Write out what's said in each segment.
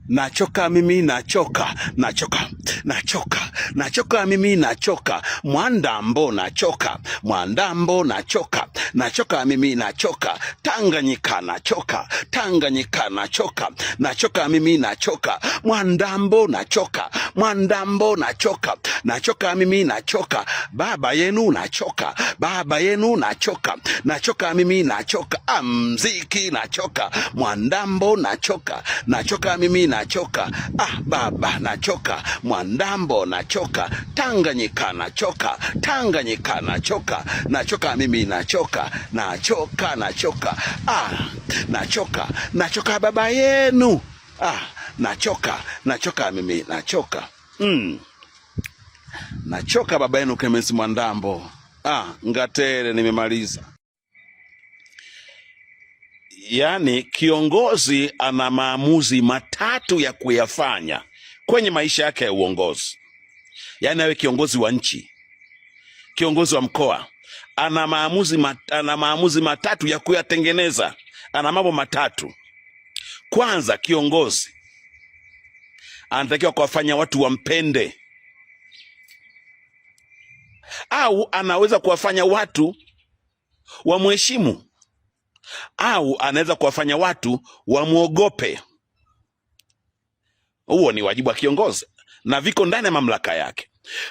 Nachoka mimi, nachoka, nachoka, nachoka, nachoka mimi, nachoka. Mwandambo nachoka, Mwandambo nachoka, nachoka mimi, nachoka. Tanganyika nachoka, Tanganyika nachoka, nachoka mimi, nachoka. Mwandambo nachoka, Mwandambo nachoka, nachoka mimi, nachoka. Baba yenu nachoka, baba yenu nachoka, nachoka mimi, nachoka. Mziki nachoka, Mwandambo nachoka, nachoka mimi, nachoka. Ah, baba nachoka, Mwandambo nachoka, Tanganyika nachoka, Tanganyika nachoka, nachoka mimi, nachoka, nachoka, nachoka, ah, nachoka, nachoka baba yenu, ah, nachoka, nachoka mimi, nachoka. Nachoka baba yenu Clemence Mwandambo. Ah, Ngatere nimemaliza. Yaani kiongozi ana maamuzi matatu ya kuyafanya kwenye maisha yake ya uongozi. Yaani awe kiongozi wa nchi, kiongozi wa mkoa, ana maamuzi matatu ya kuyatengeneza. Ana mambo matatu. Kwanza, kiongozi anatakiwa kuwafanya watu wampende, au anaweza kuwafanya watu wamheshimu, au anaweza kuwafanya watu wamwogope. Huo ni wajibu wa kiongozi na viko ndani ya mamlaka yake.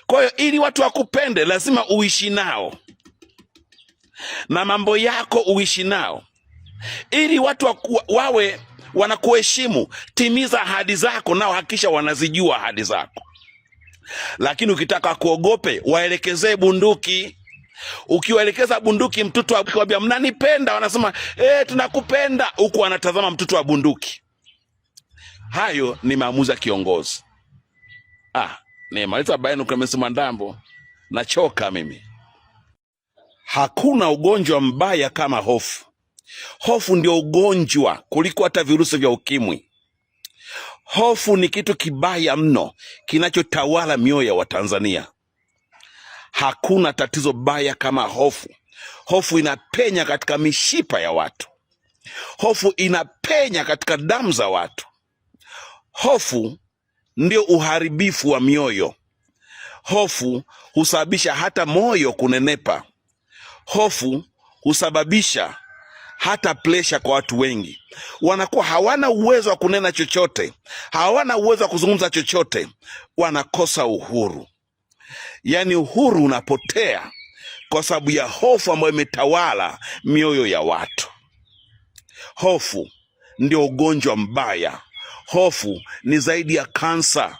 Kwa hiyo ili watu wakupende, lazima uishi nao na mambo yako uishi nao, ili watu wawe wanakuheshimu. Timiza ahadi zako, nao hakikisha wanazijua ahadi zako. Lakini ukitaka kuogope, waelekezee bunduki. Ukiwaelekeza bunduki, mtoto akikwambia mnanipenda, wanasema tunakupenda, huku anatazama mtoto wa bunduki. Hayo ni maamuzi ya kiongozi. Ah, nimaliza baba Clemence Mwandambo, nachoka mimi. Hakuna ugonjwa mbaya kama hofu. Hofu ndio ugonjwa kuliko hata virusi vya ukimwi. Hofu ni kitu kibaya mno kinachotawala mioyo ya Watanzania. Hakuna tatizo baya kama hofu. Hofu inapenya katika mishipa ya watu, hofu inapenya katika damu za watu. Hofu ndio uharibifu wa mioyo. Hofu husababisha hata moyo kunenepa. Hofu husababisha hata presha kwa watu wengi. Wanakuwa hawana uwezo wa kunena chochote, hawana uwezo wa kuzungumza chochote, wanakosa uhuru. Yaani uhuru unapotea kwa sababu ya hofu ambayo imetawala mioyo ya watu. Hofu ndio ugonjwa mbaya. Hofu ni zaidi ya kansa.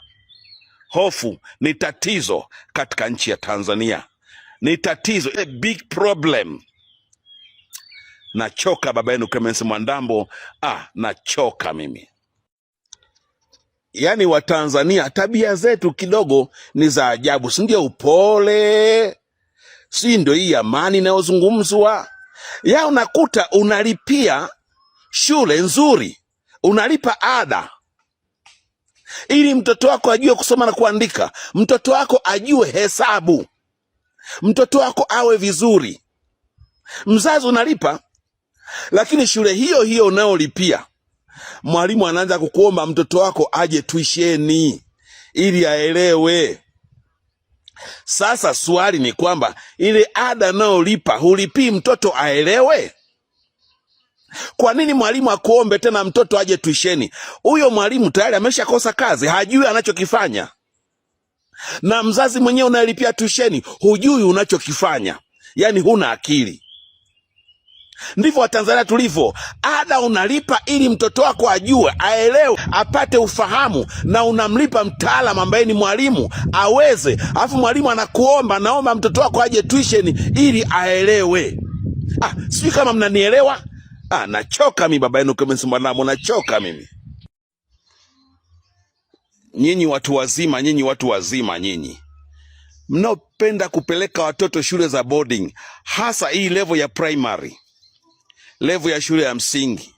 Hofu ni tatizo katika nchi ya Tanzania, ni tatizo, a big problem. Nachoka baba yenu Clemence Mwandambo. Ah, nachoka mimi. Yaani Watanzania tabia zetu kidogo ni za ajabu, si ndio? Upole, si ndio hii amani inayozungumzwa? Ya unakuta unalipia shule nzuri, unalipa ada ili mtoto wako ajue kusoma na kuandika, mtoto wako ajue hesabu, mtoto wako awe vizuri. Mzazi unalipa, lakini shule hiyo hiyo unayolipia mwalimu anaanza kukuomba mtoto wako aje tuisheni ili aelewe. Sasa swali ni kwamba ile ada unayolipa hulipii mtoto aelewe? Kwa nini mwalimu akuombe tena mtoto aje tuisheni? Huyo mwalimu tayari ameshakosa kazi, hajui anachokifanya, na mzazi mwenyewe unayelipia tuisheni hujui unachokifanya, yaani huna akili. Ndivyo Watanzania tulivyo. Ada unalipa ili mtoto wako ajue, aelewe, apate ufahamu, na unamlipa mtaalamu ambaye ni mwalimu aweze, alafu mwalimu anakuomba, naomba mtoto wako aje tuition ili aelewe. Ah, sijui kama mnanielewa. Ah, nachoka mimi baba yenu Clemence Mwandambo, nachoka mimi. Nyinyi watu wazima, nyinyi watu wazima, nyinyi mnaopenda kupeleka watoto shule za boarding, hasa hii level ya primary, level ya shule ya msingi,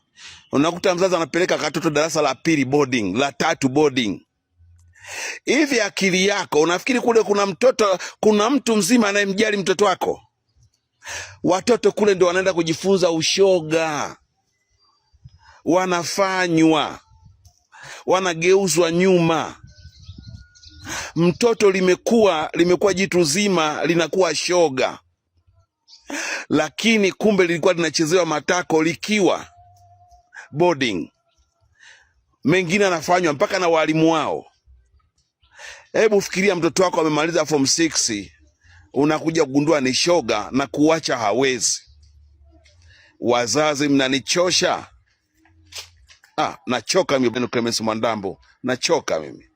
unakuta mzazi anapeleka katoto darasa la pili boarding, la tatu boarding. Hivi akili yako unafikiri kule kuna mtoto, kuna mtu mzima anayemjali mtoto wako? Watoto kule ndio wanaenda kujifunza ushoga, wanafanywa. wanageuzwa nyuma. Mtoto limekuwa jitu zima, linakuwa shoga, lakini kumbe lilikuwa linachezewa matako likiwa boarding. Mengine anafanywa mpaka na walimu wao. Hebu fikiria mtoto wako amemaliza form 6, unakuja kugundua ni shoga na kuacha hawezi. Wazazi mnanichosha. Ah, nachoka mimi, Clemence Mwandambo, nachoka mimi.